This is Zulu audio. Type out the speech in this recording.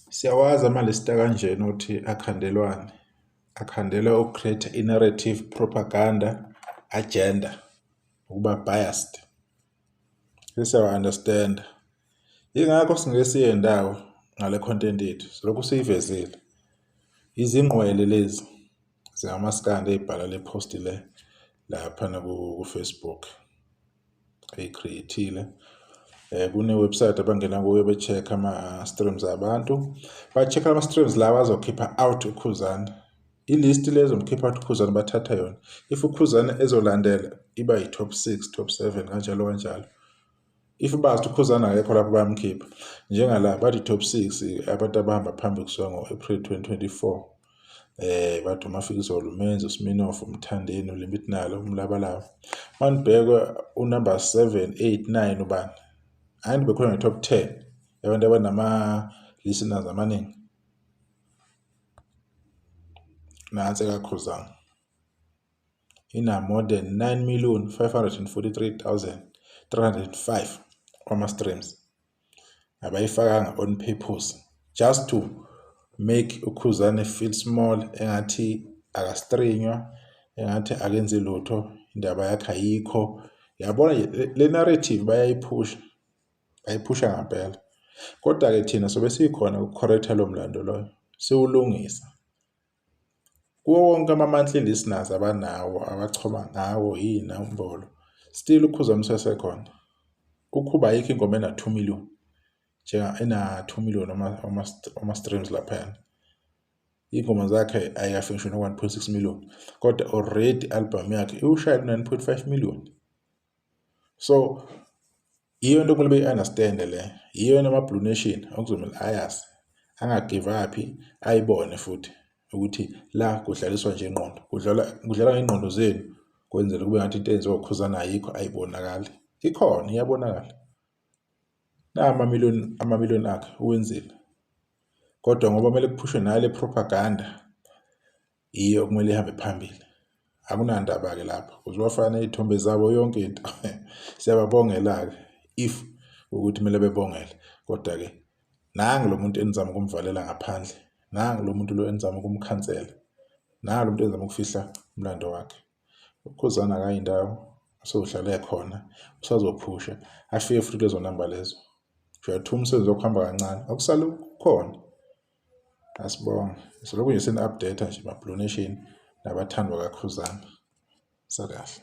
Siyawazi ama-list akanjena ukuthi akhandelwani. Akhandelwa uku-create i-narrative propaganda agenda, ukuba biased. Sesiyawa-understand-a. Yingakho singeke siye ndawo ngale content yethu, silokhu siyivezile. Izingqwele lezi zikamaskandi ey'bhala le post le laphana ku-Facebook eyi-create-ile. Kune-website abangena kuyo be-check ama-streams abantu. Ba-check ama-streams lawa azokhipha out uKhuzani. I-list le ezomkhipha out uKhuzani bathatha yona. If uKhuzani ezolandela iba yi-top 6, top 7 kanjalo kanjalo. If bazi ukuthi uKhuzani akekho lapho bayamkhipha. Njengala bathi top 6 abantu abahamba phambili kusuka ngo-April 2024. Bathi uMafikizolo, uMenzi, uSminoff, uMthandeni, uLimit Nalo, uMlabalaba. Manibheka unumber 7, 8, 9 ubani? Hayi bekhona nge-top 10 yabantu abanama listeners amaningi. Nansi ekaKhuzani. Ina more than 9,543,305 kwama-streams. Abayifakanga on purpose just to make uKhuzani feel small, engathi akastreamwa, engathi akenzi lutho, indaba yakhe ayikho. Yabona le narrative bayayiphusha, bayiphusha ngampela. Kodwa-ke thina sobe sikhona uku-correct-a lo mlando loyo, siwulungisa. Kuwo wonke ama-monthly listeners abanawo abachoma ngawo iy'nombolo, still uKhuzani usesekhona. UKhuba ayikho ingoma ena-2 million njenga ena-2 million ama-streams laphayana. Iy'ngoma zakhe ayikafiki ngisho no-1.6 million, kodwa already i-album yakhe iwushayile u-9.5 million. So yiyo into okumele beyi-understand-e le, yiyo nama-Blue Nation okuzomele ayazi, anga-give up, ayibone futhi ukuthi la kudlaliswa nje ingqondo, kudlalwa kudlalwa ngey'ngqondo zenu kwenzela kube ngathi into eyenziwa uKhuzani ayikho, ayibonakali. Ikhona, iyabonakala. Na amamiliyoni amamiliyoni akhe uwenzile. Kodwa ngoba kumele kuphushwe nale propaganda iyo okumele ihambe phambili. Akunandaba-ke lapho ukuze bafake ney'thombe zabo yonke into. Siyababongela-ke if ukuthi kumele bebongele, kodwa-ke nangu lo muntu enizama ukumvalela ngaphandle, nangu lo muntu lo enizama ukumkhansela, nangu lo muntu enizama ukufihla umlando wakhe. UKhuzani akayi ndawo, usohlale khona, usazophusha afike futhi kulezo namba lezo. Uyathuka umsebenzi wokuhamba kancane, okusale kukhona. Asibonge. Solokhu nje seni-update nje ma-Blue Nation nabathandwa kaKhuzani. Sakahle.